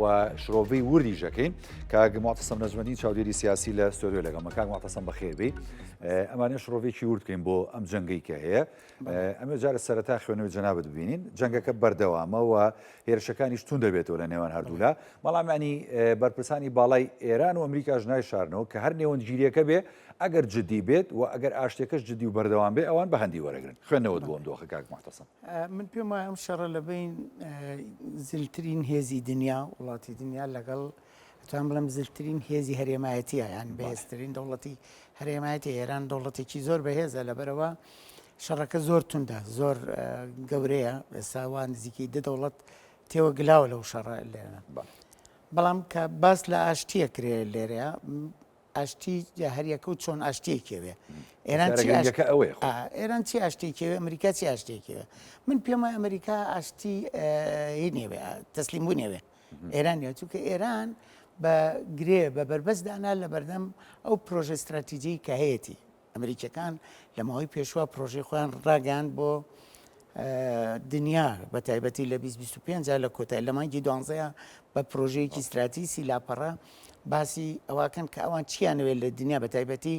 و شرۆڤەی وردیش دەکەین. کاک موعتەسەم نەجمەدین چاودێری سیاسی لە ستۆدیۆ لەگەڵمە. کاک موعتەسەم بەخێر بێی. ئەمانە شرۆڤەیەکی ورد بکەین بۆ ئەم جەنگەی کە هەیە. ئەمێ جارە سەرەتا خوێنەوەی جەنابت ببینین. جەنگەکە بەردەوامە و هێرشەکانیش توند دەبێتەوە لە نێوان هەردوولا. بەڵام ینی بەرپرسانی باڵای ئێران و ئەمریکاش نایشارنەوە کە هەر نێوەندگیریەکە بێ ئەگەر جدی بێت و ئەگەر ئاشتێکەش جدی و بەردەوام بێ ئەوان بە هەندی وەرەگرن. خوێندنەوەت بۆ ئەم دۆخە کاک موعتەسەم. من پێم وایە ئەم شەڕە لە بین زلترین هێزی دنیا وڵاتی دنیا لەگەڵ ئەتوانم بڵێم زلترین هێزی هەرێمایەتیە یان بەهێزترین دەوڵەتی هەرێمایەتی ئێران دەوڵەتێکی زۆر بەهێزە لەبەرەوە شەڕەکە زۆر توندە زۆر گەورەیە ئێستا وا نزیکەی دە دەوڵەت تێوە گلاوە لەو شەڕە لێرە بەڵام کە باس لە ئاشتیە کرێ لێرەیە ئاشتی هەریەکە و چۆن ئاشتیەکی ئەوێ. ئێران چی ئاشتیەکە ئەوەیە خۆ. ئێران چی ئاشتیەکی ئەوێ ئەمریکا چی ئاشتیەکی ئەوێ من پێم وایە ئەمریکا ئاشتی هی نیەوێ تەسلیم بوون ئەوێ ئێران نیە چونکە ئێران بە گرێ بە بەربەست دانا لە بەردەم ئەو پرۆژە استراتیجی کە هەیەتی ئەمریکیەکان لە ماوەی پێشوە پرۆژەی خۆیان ڕاگەیاند بۆ دنیا بە تایبەتی لە 2025 لە کۆتای لە مانگی دوانزەیە بە پرۆژەیەکی ستراتیسی لاپەڕە باسی ئەوەکەن کە ئەوان چیانەوێت لە دنیا بە تایبەتی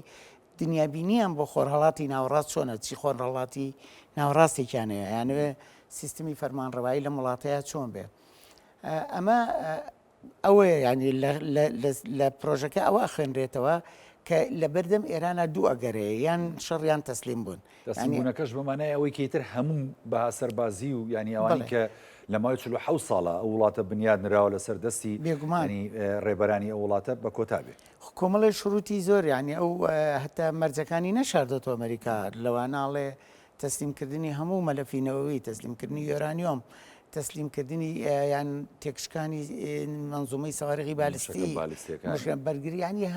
دنیابینیان بۆ خۆرهەڵاتی ناوەڕاست چۆنە چی خۆرهەڵاتی ناوەڕاستێکیانەیە یانەوێ سیستمی فەرمانڕەوایی لەم وڵاتەیە چۆن بێ ئەمە ئەوەیە یانی لە پرۆژەکە ئەوە ئەخوێنرێتەوە کە لە بەردەم ئێرانە دوو ئەگەرەیە یان شەڕ یان تەسلیم بوون. تەسلیمبوونەکەش بە مانای ئەوەی کە ئیتر هەموو بەها سەربازی و یانی ئەوانەی کە لە ماوەی 47 ساڵە ئەو وڵاتە بنیاد نراوە لەسەر دەستی بێگومان ینی ڕێبەرانی ئەو وڵاتە بە کۆتا بێ. کۆمەڵێ شروتی زۆر یانی ئەو هەتا مەرجەکانی نەشاردۆتەوە ئەمریکا لەوانە ئەڵێ تەسلیمکردنی هەموو مەلەفی نەوەوی، تەسلیمکردنی یۆرانیۆم، تەسلیمکردنی یان تێکشکانی مەنزومەی سەوارغی بالستی، بەرگری ینی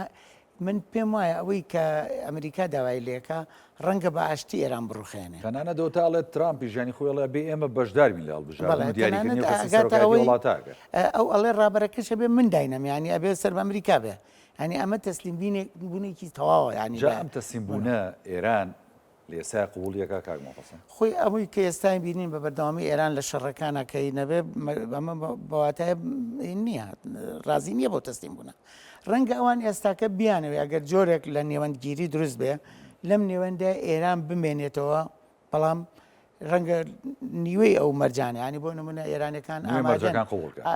من پێم وایە ئەوەی کە ئەمریکا داوای لێکە ڕەنگە بە ئاشتی ئێران بڕوخێنێ. تەنانەت ئەوەتا ئەڵێت ترامپیش یانی خۆی ئەڵێ ئەبێ ئێمە بەشدار بین لە هەڵبژاردن و دیاریکردنی ئەو کەسەی سەرۆکایەتی وڵاتە ئەکات. ئەو ئەڵێ ڕابەرەکەش ئەبێ من داینەم یانی ئەبێ سەر بە ئەمریکا بێ یانی ئەمە تەسلیم بوونێکی تەواوە یانی. جا ئەم تەسلیم بوونە ئێران لە ئێستایا قبوڵی ئەکا کاک موعتەسەم؟ خۆی ئەوەی کە ئێستای بینین بە بەردەوامی ئێران لە شەڕەکانا کە ی نەبێ ئەمە بە واتای نییە ڕازی نییە بۆ تەسلیم بوونە ڕەنگە ئەوان ئێستاکە بیانەوێ ئەگەر جۆرێک لە نێوەندگیری دروست بێ لەم نێوەندە ئێران بمێنێتەوە بەڵام ڕەنگە نیوەی ئەو مەرجانە ینی بۆ نمونە ئێرانەکان ئامادەن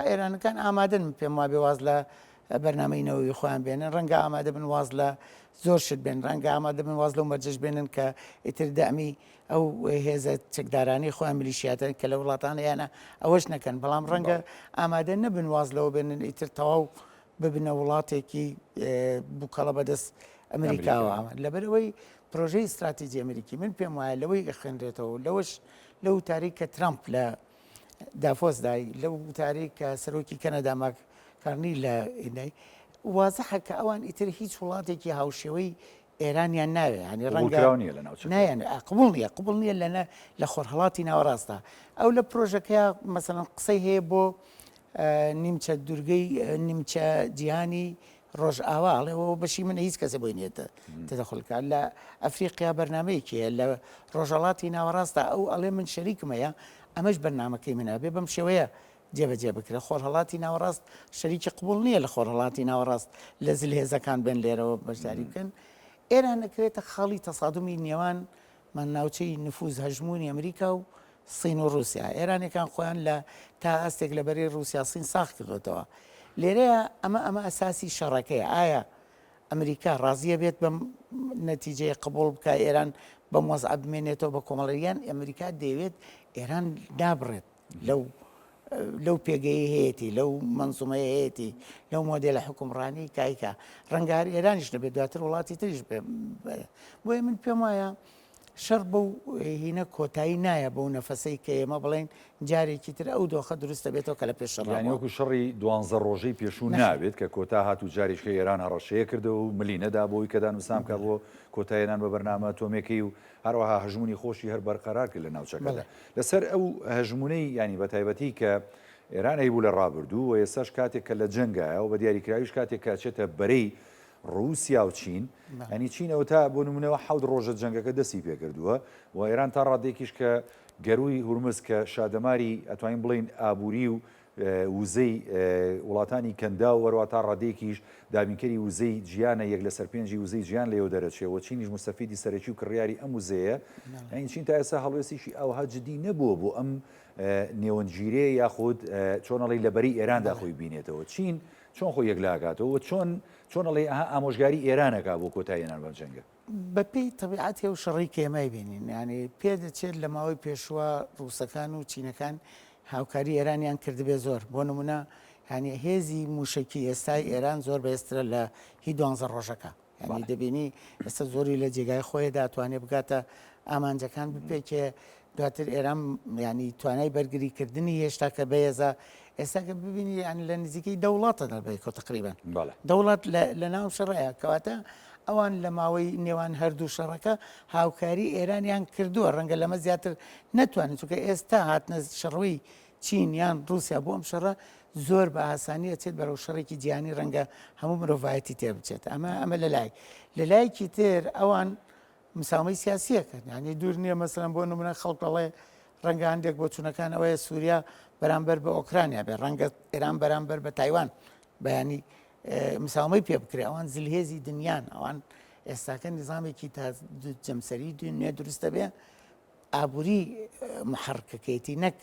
ئێرانەکان ئامادەن پێم وابێ واز لە بەرنامەی نەوەوی خۆیان بێنن، ڕەنگە ئامادە بن واز لە زۆر شت بێن، ڕەنگە ئامادە بن واز لەو مەرجەش بێنن کە ئیتر دەعمی ئەو هێزە چەکدارانەی خۆیان میلیشیاتە کە لە وڵاتان هەیانە ئەوەش نەکەن، بەڵام ڕەنگە ئامادە نەبن واز لەوە بێنن ئیتر تەواو ببنە وڵاتێکی بوکەڵە بەدەست ئەمریکاوە. لەبەرئەوەی پرۆژەی ستراتیجی ئەمریکی من پێم وایە لەوەی ئەخوێنرێتەوە لەوەش لەو وتارەی کە ترامپ لە دافۆس دای، لەو وتارەی کە سەرۆکی کەنەدا ماک کارنی لە دای، وازحە کە ئەوان ئیتر هیچ وڵاتێکی هاوشێوەی ئێرانیان ناوێ، یانی ڕەنگە قبوڵکراو نییە لە ناوچەکە. نایان قبوڵ نییە، قبوڵ نییە لە لە خۆرهەڵاتی ناوەڕاستدا. ئەو لە پرۆژەکەیا مەسەلەن قسەی هەیە بۆ نیمچە دوورگەی نیمچە جیهانی ڕۆژئاوا ئەڵێ ئەوە بەشی منە هیچ کەسێ بۆی نییە تەدەخول بکات لە ئەفریقیا بەرنامەیەکی هەیە لە ڕۆژهەڵاتی ناوەڕاستدا ئەو ئەڵێ من شەریکم هەیە ئەمەش بەرنامەکەی منە بێ بەم شێوەیە جێبەجێ بکرێت خۆرهەڵاتی ناوەڕاست شەریکی قبوڵ نییە لە خۆرهەڵاتی ناوەڕاست لە زلهێزەکان بێن لێرەوە بەشداری بکەن ئێران ئەکەوێتە خاڵی تەسادومی نێوان من ناوچەی نفوز هەژموونی ئەمریکا و سین و ڕووسیا. ئێرانیەکان خۆیان لە تا ئاستێک لە بەرەی ڕووسیا سین ساغ کردۆتەوە. لێرەیا ئەمە ئەمە ئەساسی شەڕەکەیە. ئایا ئەمریکا ڕازیە بێت بەم نەتیجەیە قبوڵ بکا ئێران بەم وەزعە بمێنێتەوە بە کۆمەڵە یان ئەمریکا دەیەوێت ئێران دابڕێت لەو لەو پێگەیەی هەیەتی، لەو مەنزومەیە هەیەتی، لەو مۆدێلە حوکمڕانی کایکە. ڕەنگە هەر ئێرانیش نەبێت، دواتر وڵاتی تریش بێ. بۆیە من پێم وایە شەڕ بەو هینە کۆتایی نایە بەو نەفەسەی کە ئێمە بڵێین جارێکی تر ئەو دۆخە دروست دەبێتەوە کە لە پێش شەڕا یانی بووە. وەکو شەڕی دوانزە ڕۆژەی پێشوو نابێت کە کۆتا هات و جارێکیکە ئێران هەڕەشەیە کردەوە و ملی نەدا بۆ ئەوی کە دانوستان بکات بۆ کۆتایهێنان بە بەرنامە ئەتۆمییەکەی و هەروەها هەژموونی خۆشی هەر بەرقەرار کرد لە ناوچەکەدا. لەسەر ئەو هەژموونەی یانی بە تایبەتی کە ئێران هەیبوو لە ڕابردوو و ئێستاش کاتێک کە لە جەنگایە و بە دیاریکراویش کاتێک کە ئەچێتە بەرەی ڕووسیا و چین یانی چین ئەوەتا بۆ نموونەوە حەوت ڕۆژە جەنگەکە دەستی پێکردووە و ئێران تا ڕادەیەکیش کە گەرووی هورمز کە شادەماری ئەتوانین بڵێین ئابووری و وزەی وڵاتانی کەنداو وەروا تا ڕادەیەکیش دابینکەری وزەی جیهانە یەک لەسەر پێنجی وزەی جیهان لێوە دەرەچێ و چینیش موستەفیدی سەرەکی و کڕیاری ئەم وزەیە یانی چین تا ئێستا هەڵوێستێکی ئاوها جدی نەبووە بۆ ئەم نێوەندگیرێ یاخود چۆن ئەڵێی لە بەرەی ئێراندا خۆی بینێتەوە چین چۆن خۆی یەکلاکاتەوە و چۆن چۆن ئەڵێی ئەها ئامۆژگاری ئێران ئەکا بۆ کۆتاییهێنان بەم جەنگە؟ بە پێی تەبیعەتی ئەو شەڕەی کە ئێمە ئەیبینین یانی پێ دەچێت لە ماوەی پێشووە ڕووسەکان و چینەکان هاوکاری ئێرانیان کردبێ زۆر بۆ نمونە یانی هێزی مووشەکی ئێستای ئێران زۆر بەهێزترە لە هی دوانزە ڕۆژەکە یانی دەبینی ئێستا زۆری لە جێگای خۆیدا توانێ بگاتە ئامانجەکان بپێکێ دواتر ئێران ینی توانای بەرگریکردنی هێشتا کە بەهێزە ئێستا کە ببینی یان لە نزیکەی دەوڵاتە دەبێت تقریبان دەوڵات لە ناو شەڕەیە کەواتە ئەوان لە ماوەی نێوان هەردوو شەڕەکە هاوکاری ئێرانیان کردووە ڕەنگە لەمە زیاتر نەتوانن چونکە ئێستا هاتنە شەڕوی چین یان ڕووسیا بۆ ئەم شەڕە زۆر بە ئاسانی ئەچێت بەرەو شەڕێکی جیهانی ڕەنگە هەموو مرۆڤایەتی تێ بچێت ئەمە ئەمە لە لای لە لایەکی تر ئەوان مساومەی سیاسیەکەن یعنی دوور نییە مەسەلەن بۆ نمونە خەڵک دەڵێ ڕەنگە هەندێک بۆچوونەکان ئەوەیە سووریا بەرامبەر بە ئۆکرانیا بێ ڕەنگە ئێران بەرامبەر بە تایوان بەیانی مساومەی پێ بکرێ ئەوان زلهێزی دنیان ئەوان ئێستاکە نظامێکی تا جەمسەری دنیا دروستە بێ ئابووری محەڕکەکەیەتی نەک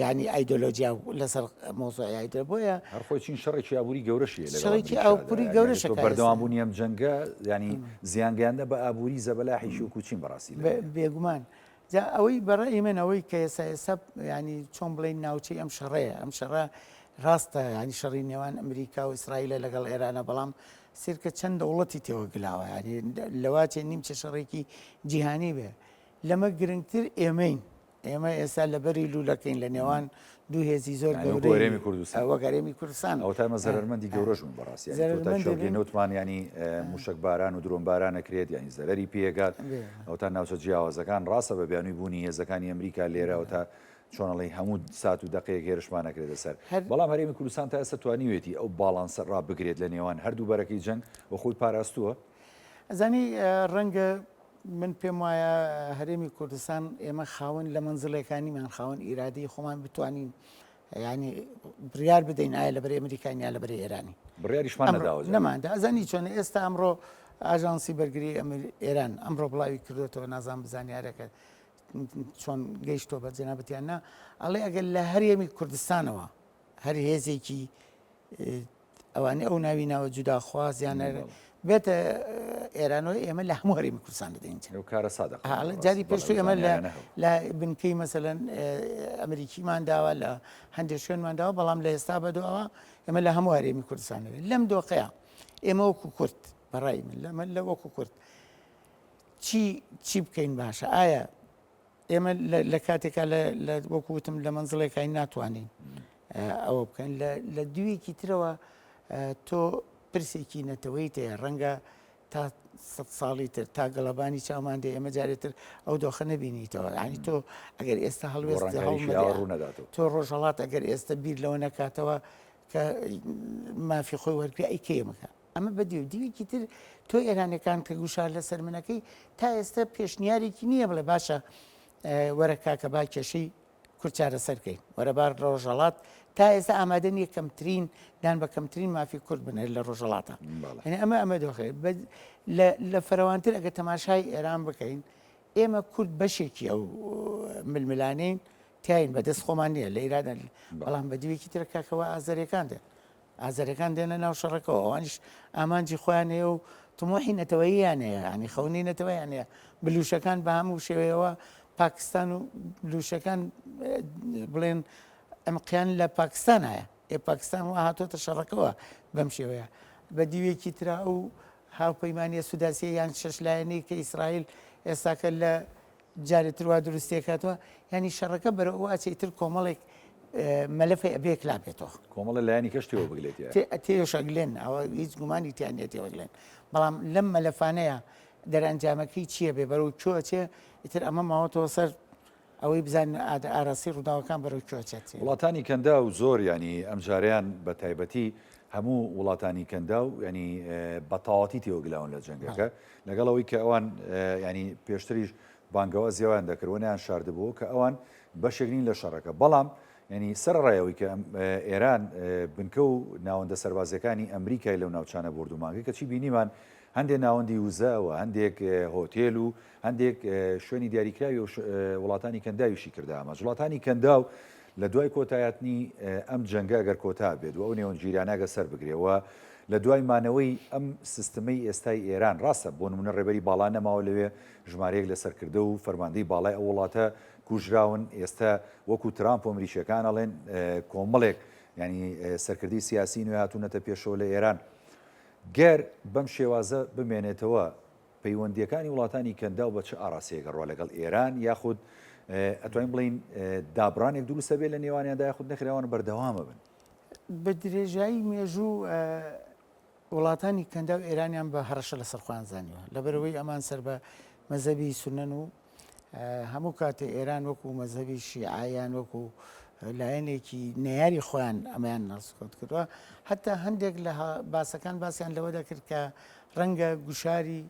یانی ئایدۆلۆجیا لەسەر مەوزوعی ئایدۆ بۆیە هەر خۆی چین شەڕێکی ئابووری گەورەشی هەیە لەگەڵ شەڕێکی ئەمریکادا. ئابووری یانی گەورەشە تۆ کە ئێستا بەردەوامبوونی ئەم جەنگە یانی زیانگەیاندنە بە ئابووری زەبەلاحێکی وەکوو چین بەڕاستی لە دنیا. بێگومان جا ئەوەی بە ڕەئی من ئەوەی کە ئێستا ئێستا یانی چۆن بڵێین ناوچەی ئەم شەڕەیە ئەم شەڕە ڕاستە یانی شەڕی نێوان ئەمریکا و ئیسرائیلە لەگەڵ ئێرانە بەڵام سیرکە چەند دەوڵەتی تێوە گلاوە یانی لەواچێ نیمچە شەڕێکی جیهانی بێ لەمە گرنگتر ئێمەین. ئێمە ئێستا لە بەری لوولەکەین لە نێوان دوو هێزی زۆر یانی وەکو گەورەی هەرێمی کوردستان. وەک هەرێمی کوردستان. ئەوەتا ئێمە زەرەرمەندی گەورەش بووین بەڕاستی. یانی تۆ تا زەرەرمەند کێڵگەی دەبین. نەوتمان یانی مووشەک باران و درۆن باران ئەکرێت یانی زەرەری پێ ئەگات. ئەوەتا ناوچە جیاوازەکان ڕاستە بە بیانووی بوونی هێزەکانی ئەمریکا لێرە ئەوەتا چۆن ئەڵێی هەموو سات و دەقەیەک هێرشمان ئەکرێتە سەر. بەڵام هەرێمی کوردستان تا ئێستا توانیوێتی ئەو باڵانسە ڕابگرێت لە نێوان هەردوو بەرەکەی جەنگ و خۆی پاراستووە. ئەزانی ڕەنگە من پێم وایە هەرێمی کوردستان ئێمە خاوەن لە مەنزڵێکانیمان خاوەن ئیرادەی خۆمان بتوانین ینی بڕیار بدەین ئایا لە بەرەی ئەمریکاین یا لە بەرەی ئێرانی بڕیاریشمان نەداوە نەماندا ئەزانی چۆن ئێستا ئەمڕۆ ئاژانسی بەرگری ئێران ئەمڕۆ بڵاوی کردوێتەوە نازان بزانیارەکە چۆن گەیشتۆ بە جەنابەتیان نا ئەڵێ ئەگەر لە هەرێمی کوردستانەوە هەر هێزێکی ئەوانەی ئەو ناوی ناوە جوداخواز یان بێتە ئێرانەوە ئێمە لە هەموو هەرێمی کوردستان دەدەین جاری پێشتو ئێمە لە بنکەی مەسەلەن ئەمریکیمان داوە لە هەندێک شوێنمان داوە بەڵام لە ئێستا بەدوواوە ئێمە لە هەموو هەرێمی کوردستان دەدەین لەم دۆخەیە ئێمە وەکو کورد بەڕای من لەمە لە وەکو کورد چی چی بکەین باشە ئایا ئێمە لە کاتێکا لە وەکو وتم لە مەنزڵێکای ناتوانین ئەوە بکەین لە دوویەکی ترەوە تۆ پرسێکی نەتەوەی تەیە ڕەنگە تا سە ساڵی تر تا گەڵەبانی چاومان دێ ئێمە جارێتر ئەو دۆخە نبینیتەوە ینی تۆ ئەگەر ئێستا هەڵوێست ڕوونەداتەوە تۆ ڕۆژهڵات ئەگەر ئێستا بیر لەوە نەکاتەوە کە مافی خۆی وەرگێ ئەی کێمەکە ئەمە بە دیو دیوێکی تر تۆ ئێرانەکان کە گوشار لەسەر منەکەی تا ئێستا پێشنیارێکی نییە بڵێ باشە وەرە کاکە با کێشەی کورد چارەسەر کەین وەرە با ڕۆژهەڵات تا ئێستا ئامادە نییە کەمترین دان بە کەمترین مافی کورد بنێت لە ڕۆژهەڵاتە یعنی ئەمە ئەمە دۆخێ لە فراوانتر ئەگە تەماشای ئێران بکەین ئێمە کورد بەشێکی ئەو ململانین تین بەدەست خۆمان نییە لە ئیرادە بەڵام بە دیوێکی تر کاکەوە ئازەرەکان دێن ئازەرەکان دێنە ناو شەڕەکەوە، ئەوانیش ئامانجی خۆیان هەیە و تموحی نەتەوەییان هەیە، یانی خەونی نەتەوەیان هەیە. بلوشەکان بە هەموو شێوەیەوە پاکستان و بلوشەکان بڵێن ئەمقیان لە پاکستان هەیە. ئێ پاکستان وا هاتۆتە شەڕەکەوە بەم شێوەیە. بە دیوێکی ترا ئەو هاوپەیمانیە سوداسیە یان شەش لایەنەی کە ئیسرائیل ئێستاکە لە جارێ تر وا دروستی ئەکاتەوە یانی شەڕەکە بەرەو ئەوە ئەچێ ئیتر کۆمەڵێک مەلەفی ئەبێ یەکلا بێتەوە. کۆمەڵە لایەنی کەش تێوە بگلێت تیا. تێوەش ئەگلێن ئەوە هیچ گومانی تیا نییە تێوە گلێن بەڵام لەم مەلەفانەیە دەرئەنجامەکەی چییە بێ بەرەو کوێ ئەچێ ئیتر ئەمە ماوەتەوە سەر ئەوەی بزانین ئاراستەی ڕووداوەکان بەرەو کوێ ئەچێت. وڵاتانی کەنداو زۆر یانی ئەمجارەیان بە تایبەتی هەموو وڵاتانی کەنداو یانی بە تەواوەتی تێوەگلاون لە جەنگەکە لەگەڵ ئەوەی کە ئەوان ینی پێشتریش بانگەوازی ئەوان دەکرد و نەیان شاردبوو کە ئەوان بەشێک نین لە شەڕەکە بەڵام. ینی سەرەڕای ئەوەی کە ئێران بنکە و ناوەندە سەربازیەکانی ئەمریکای لەو ناوچانە بۆردومان کرد کەچی بینیمان هەندێک ناوەندی وزە و هەندێک هۆتێل و هەندێک شوێنی دیاریکراوی وڵاتانی کەنداویشی کردە ئامانج. وڵاتانی کەنداو لە دوای کۆتایهاتنی ئەم جەنگە ئەگەر کۆتا بێت و ئەو نێوەندگیرانە ئەگەر سەر بگرێ و لە دوای مانەوەی ئەم سیستمەی ئێستای ئێران ڕاستە بۆ نمونە ڕێبەری باڵا نەماوە لەوێ ژمارەیەک لە سەرکردە و فەرماندەی باڵای ئەو وڵاتە کوژراون ئێستا وەکو ترامپ و ئەمریکیەکان ئەڵێن کۆمەڵێک ینی سەرکردەی سیاسی نوێ هاتوونەتە پێشەوە لە ئێران گەر بەم شێوازە بمێنێتەوە پەیوەندییەکانی وڵاتانی کەنداو بە چ ئاڕاستەیەک ئەڕوا لەگەڵ ئێران یاخود ئەتوانین بڵێین دابڕانێک دروست ئەبێت لە نێوانیاندا یاخود نەخێر ئەوان بەردەوام ئەبن؟ بە درێژایی مێژوو وڵاتانی کەنداو ئێرانیان بە هەڕەشە لەسەر خۆیان زانیوە لەبەرئەوەی ئەمان سەر بە مەزهەبی سوننەن و هەموو کاتێ ئێران وەکو مەزهەبی شیعە یان وەکو لایەنێکی نەیاری خۆیان ئەمەیان هەڵسوکەوت کردووە حتا هەندێک لە باسەکان باسیان لەوە دەکرد کە ڕەنگە گوشاری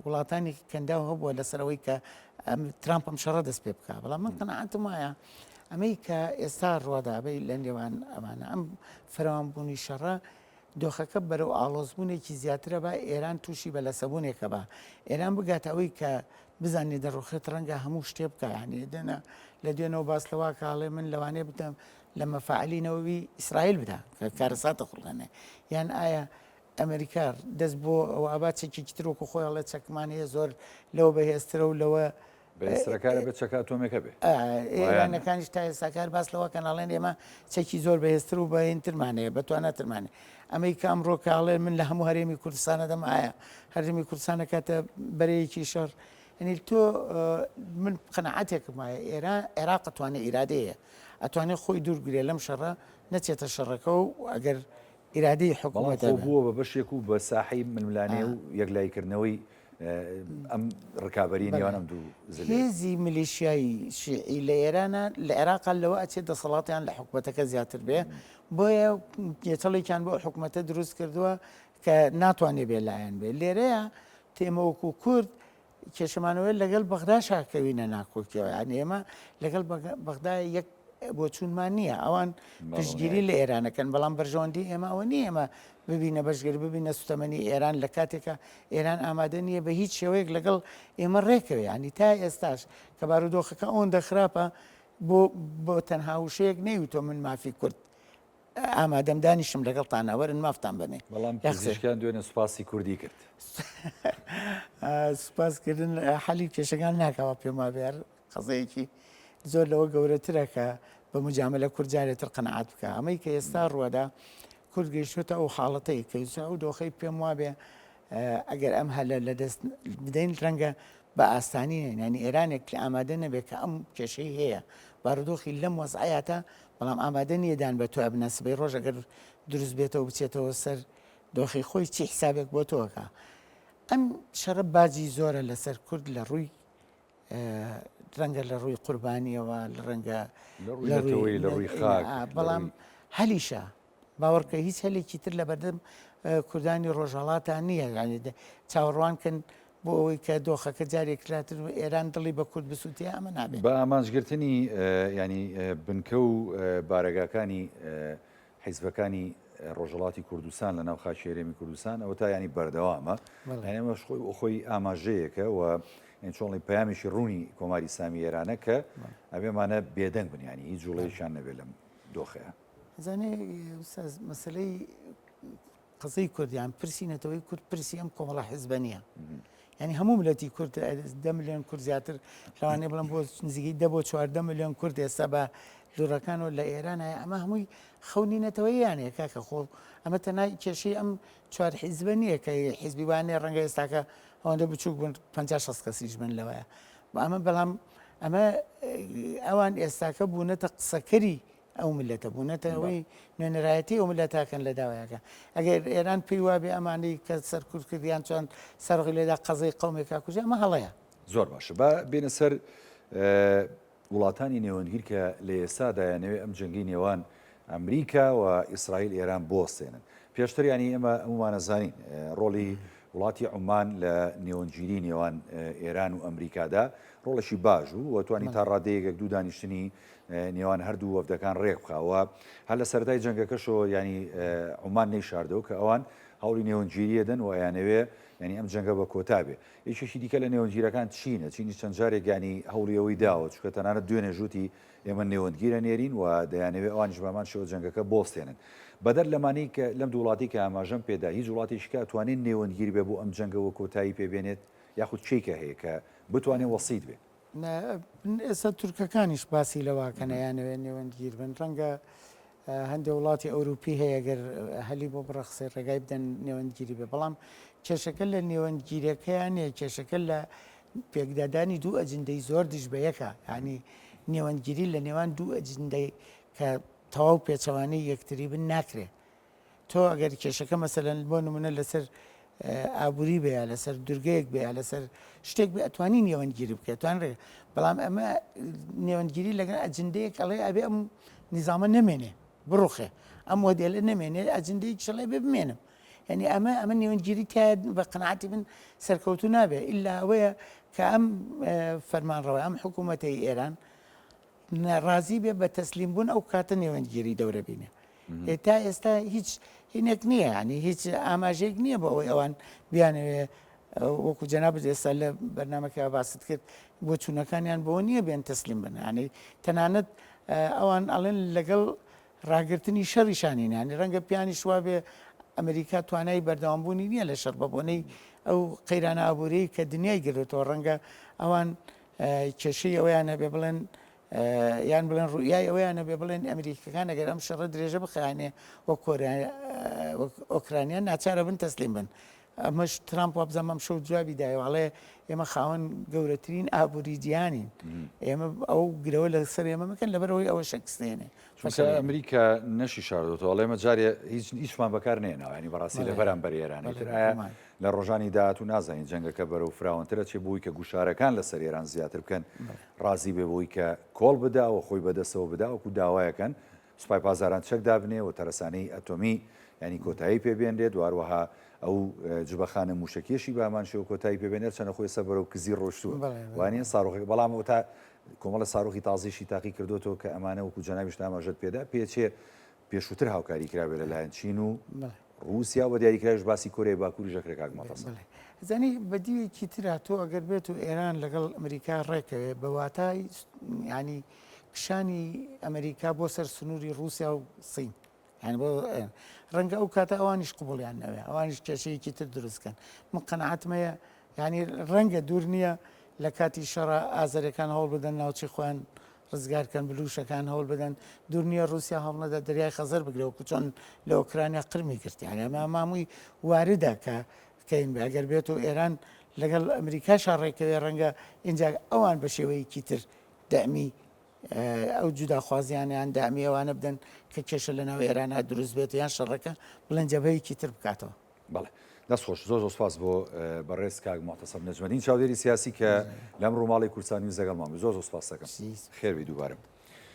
وڵاتانی کەنداو هەبووە لەسەرەوەی کە ترامپ ئەم شەڕە دەست پێ بکە بەڵام من قەناعەتم وایە ئەمەی کە ئێستا ڕوادابەی لە نێوان ئەمانە ئەم فراوانبوونی شەڕە دۆخەکە بەرەو ئاڵۆزبوونێکی زیاترە با ئێران تووشی بەلەسەبوونێکە با ئێران بگاتە ئەوەی کە بزانێ دەڕوخێت ڕەنگە هەموو شتێ بکا یانی دێنە لە دوێنەوە باس لەوە کاڵێ من لەوانەیە بدەم لە مەفاعلی نەوەوی ئیسرائیل بدا کە کارەساتە خوڵقێنێ یان ئایا ئەمریکا دەست بۆ ئەوە ئەبا چەکێکی تر وەکو خۆی ئەڵێ چەکمان هەیە زۆر لەوە بەهێزترە و لەوە بەهێزترەکە ئەبێت چەکە ئەتۆمیەکە بێ. ئێرانەکانیش تا ئێستا کار باس لەوە کەن ئەڵێن ئێمە چەکی زۆر بەهێزتر و بەهێنترمان هەیە بەتواناترمان هەیە ئەمەی کە ئەمڕۆ کە ئەڵێن من لە هەموو هەرێمی کوردستانە دەم ئایا هەرێمی کوردستانە کاتە بەرەیەکی شەڕ یعنی تۆ من قەناعەتێکم وایە ئێران عێراق ئەتوانێ ئیرادەیە ئەتوانێ خۆی دوور گرێ لەم شەڕە نەچێتە شەڕەکە و ئەگەر ئیرادەی بەڵام حکوومەتە خۆ بووە بە بەشێک و بە ساحەی ململانێ و یەکلاییکردنەوەی ئەم ڕکابەری نێوان ئەم دوو زلێ. هێزی میلیشیای شیعی لە ئێرانە لە عێراقا لەوە ئەچێت دەسەڵاتیان لە حکومەتەکە زیاتر بێ بۆیە گێچەڵێکیان بۆ حکومەتە دروست کردووە کە ناتوانێ بێ لایەن بێ لێرەیە تێمە وەکو کورد کێشەمانەوەی لەگەڵ بەغدا شاکەوینە ناکۆکیەوە یان ئێمە لەگەڵ بەغدا یەک بۆچوونمان نییە ئەوان پشتگیری لە ئێرانەکەن بەڵام بەرژەوەندی ئێمە ئەوە نییە ئێمە ببینە بەشگر ببینە سوتەمەنی ئێران لە کاتێکە ئێران ئامادە نییە بە هیچ شێوەیەک لەگەڵ ئێمە ڕێکەوێ ینی تا ئێستاش کە بارودۆخەکە ئەوەندە خراپە بۆ بۆ تەنها وشەیەک نەیوتۆ من مافی کورد ئامادەم دانیشم لەگەڵتان وەرن مافتان بەمێ. بەڵام پزیشکیان دوێنێ سوپاسی کوردی کرد. سوپاسکردن حەلی کێشەکان ناکاوە پێم وابێ هەر قەزەیەکی زۆر لەوە گەورەترە کە بە مجاملە کورد جارێ تر قەناعەت بکا. ئەمەی کە ئێستا ڕووەدا کورد گەیشتووەتە ئەو حاڵەتەی کە ئەو دۆخەی پێم وابێ ئەگەر ئەم هەلە لە دەست بدەین ڕەنگە بە ئاسانی نێن یانی ئێرانێک کە ئامادە نەبێت کە ئەم کێشەی هەیە بارودۆخی لەم وەزعەیاتە بەڵام ئامادە نییە دان بە تۆ بنە سبەی ڕۆژ ئەگەر دروست بێتەوە بچێتەوە سەر دۆخی خۆی چی حسابێک بۆ تۆکە ئەم شەڕە باجی زۆرە لەسەر کورد لە ڕووی ڕەنگە لە ڕووی قوربانیەوە لە ڕەنگە لە ڕووی خاک بەڵام هەلیشە باوەڕکە هیچ هەلێکی تر لەبەردەم کوردانی ڕۆژهەڵاتا نییە یانی چاوەڕوان کەن بۆ ئەوەی کە دۆخەکە جارێک لاتر و ئێران دڵی بە کورد بسووتێ ئەمە نابێت. بە ئامانجگرتنی یانی بنکە و بارەگاکانی حیزبەکانی ڕۆژهەڵاتی کوردستان لە ناو خاکی هەرێمی کوردستان ئەوە تا یانی بەردەوامە یانی ئەمەش خۆی خۆی ئاماژەیەکە و یانی چۆن پەیامێکی ڕوونی کۆماری ئیسلامی ئێرانە کە ئەبێمانە بێدەنگ بن یانی هیچ جوڵەیەکیان نەبێت لەم دۆخەیە. ئەزانێ ئوستاز مەسەلەی قەزەی کورد یان پرسی نەتەوەی کورد پرسی ئەم کۆمەڵە حزبە نییە. یعنی هەموو ملەتی کورد دە ملیۆن کورد زیاتر لەوانەیە بڵم بۆ نزیکەی دە بۆ 14 ملیۆن کورد ئێستا بە لوڕەکان و لە ئێران هەیە ئەمە هەمووی خەونی نەتەوەیانەیە کاکە خۆ ئەمە تەنها کێشەی ئەم چوار حیزبە نییە کە حیزبی وانەیە ڕەنگە ئێستاکە ئەوەندە بچووک بن 50 60 کەسیش بن لەوەیە ئەمە بەڵام ئەمە ئەوان ئێستاکە بوونەتە قسەکەری ئەو میللەتە بوونەتە ئەوەی نوێنەرایەتی ئەو میللەتە کەن لە داوایەکە ئەگەر ئێران پێی وابێ ئەمانەی کە سەرکوت کردیان چۆن سەرڕی لێدا قەزەی قومێکا کوژی ئەمە هەڵەیە. زۆر باشە با بێنە سەر وڵاتانی نێوەندگیر کە لە ئێستادا یانەوێ ئەم جەنگەی نێوان ئەمریکا و ئیسرائیل ئێران بوەستێنن. پێشتر یانی ئێمە هەموومانە زانین ڕۆڵی. وڵاتی عومان لە نێوەندگیری نێوان ئێران و ئەمریکادا ڕۆڵێکی باش بوو و توانی تا ڕادەیەک یەک دوو دانیشتنی نێوان هەردوو وەفدەکان ڕێک بخا و هەر لە سەرەتای جەنگەکەشەوە یانی عومان نەیشاردەوە کە ئەوان هەوڵی نێوەندگیری ئەدەن و ئەیانەوێ یانی ئەم جەنگە بە کۆتا بێ. یەکێکی دیکە لە نێوەندگیرەکان چینە، چینیش چەند جارێک یانی هەوڵی ئەوەی داوە، چونکە تەنانەت دوێنێش وتی ئێمە نێوەندگیر ئەنێرین و دەیانەوێ ئەوانیش بە هەمان شێوە جەنگەکە بۆستێنن. بەدەر لەمانەی کە لەم دوو وڵاتەی کە ئاماژەم پێدا هیچ وڵاتێکی کە ئەتوانێ نێوەندگیر بێ بۆ ئەم جەنگە و کۆتایی پێ بێنێت یاخود کێی کە هەیە کە بتوانێ وەسیت بێ؟ ئێستا تورکەکانیش باسی لەوە ئەکەن ئەیانەوێ نێوەندگیر بن. ڕەنگە هەندێ وڵاتی ئەوروپی هەیە گەر هەلی بۆ بڕەخسێ ڕێگای بدەن نێوەندگیری بێ، بەڵام کێشەکە لە نێوەندگیرەکەیان نیە، کێشەکە لە پێکدادانی دوو ئەجندەی زۆر دژ بە یەکە، یانی نێوەندگیری لە نێوان دوو ئەجندەی کە تەواو پێچەوانەی یەکتری بن ناکرێ. تۆ ئەگەر کێشەکە مەسەلەن بۆ نمونە لەسەر ئابووری بێ یا لەسەر دورگەیەک بێ یا لەسەر شتێک بێ ئەتوانی نێوەندگیری بکەیت توان ڕێ بەڵام ئەمە نێوەندگیری لەگەڵ ئەجندەیەک ئەڵێ ئەبێ ئەم نیزامە نەمێنێ بڕوخێ ئەم مۆدێلە نەمێنێ ئەجندەیەک شڵێ بێ بمێنم یعنی ئەمە ئەمە نێوەندگیری تایە بە قەناعەتی من سەرکەوتوو نابێ ئیلا ئەوەیە کە ئەم فەرمانڕەوە ئەم حکوومەتەی ئێران ڕازی بێ بە تەسلیم بوون ئەو کاتە نێوەندگیری دەورە بینێ تا ئێستا هیچ هینێک نییە ینی هیچ ئاماژەیەک نییە بۆ ئەوەی ئەوان بیانەوێ وەکو جەنابت ئێستا لە بەرنمەکە باست کرد بۆ چوونەکانیان بۆ نییە بێن تەسلیم بن ینی تەنانەت ئەوان ئەڵێن لەگەڵ ڕاگرتنی شەڕیشانی نانی ڕەنگە پیانی شوا بێ ئەمریکا توانای بەردەوامبوونی نییە لە شەڕ بە بۆنەی ئەو قەیرانە ئابووری کە دنیای گرتەوە ڕەنگە ئەوان کێشەی ئەوەیان هەبێ بڵێن یان بڵێن ڕوئیای ئەوەیان هەبێ بڵێن ئەمریکەکان ئەگەر ئەم شەڕە درێژە بخایەنێ وەک کۆریا وەک ئۆکرانیا ناچارە بن تەسلیم بن ئەمەش ترامپ وابزانم ئەم شەو جوابی دایەوە ئەڵێ ئێمە خاوەن گەورەترین ئابووری جیهانین ئێمە ئەو گرەوە لەسەر ئێمە مەکەن لەبەرەوەی ئەوە شکستێنێ چونکە ئەمریکا نەشی شاردۆتەوە ئەڵێ ئێمە جارێ هیچ هیچمان بەکار نێناوە ینی بەڕاستی لە بەرامبەر ئێران ئیتر ئایا لە ڕۆژانی داهاتوو نازانین جەنگەکە بەرەو فراوانتر ئەچێ بۆی کە گوشارەکان لەسەر ئێران زیاتر بکەن ڕازی بێ بۆی کە کۆڵ بدا و خۆی بەدەستەوە بدا وەکو داوایەکەن سوپای پاسداران چەک دابنێ و تەرەسانەی ئەتۆمی ینی کۆتایی پێ بێنرێت و هەروەها ئەو جبەخانە موشەکیەشی بە هەمان شێوە کۆتایی پێ بێنێت چەنە خۆی سەر بەرەو کزی ڕۆشتووە وانە ساڕۆخەکە بەڵام ئەو تا کۆمەڵە ساروخی تازیشی تاقی کردوێتەوە کە ئەمانە وەکو جەنابیشت ئاماژەت پێدا پێچێ پێشووتر هاوکاری کرابێ لە لایەن چین و ڕووسیا و بە دیاریکراویش باسی کۆریای باکووریش دەکرێ کاک مەتەسەر. بەڵێ زانی بە دیوێکی ترا تۆ ئەگەر بێت و ئێران لەگەڵ ئەمریکا ڕێکەوێ بە واتای ینی کشانی ئەمریکا بۆ سەر سنووری ڕووسیا و سین یعنی بۆ ڕەنگە ئەو کاتە ئەوانیش قوبڵیان نەوێ ئەوانیش کێشەیەکی تر دروستکەن من قەنەعەتمەیە یانی ڕەنگە دوور نییە لە کاتی شەڕا ئازەرەکان هەوڵ بدەن ناوچەی خۆیان ڕزگار کەن، بلوشەکان هەوڵ بدەن، دوور نییە ڕووسیا هەوڵ نەدا دەریای خەزەر بگرێ وەکو چۆن لە ئۆکرانیا قرمی گرت. یانی ئەمە مامووی واردە کە کەین بێ ئەگەر بێت و ئێران لەگەڵ ئەمریکاشا ڕێکەوێ ڕەنگە ئینجا ئەوان بە شێوەیەکی تر دەمی ئەو جوداخوازیانیان دامی ئەوانە بدەن کە کێشە لە ناو ئێرانە دروست بێت یان شەڕەکە بڵێن جەبهەیەکی تر بکاتەوە. بەڵێ دەست خۆش زۆر زۆر سپاس بۆ بەڕێز کاک موعتەسەم نەجمەدین چاودێری سیاسی کە لەم ڕووماڵی کوردستان نیوز لەگەڵمان بوو زۆر زۆر سپاس دەکەم خێر بی دووبارە.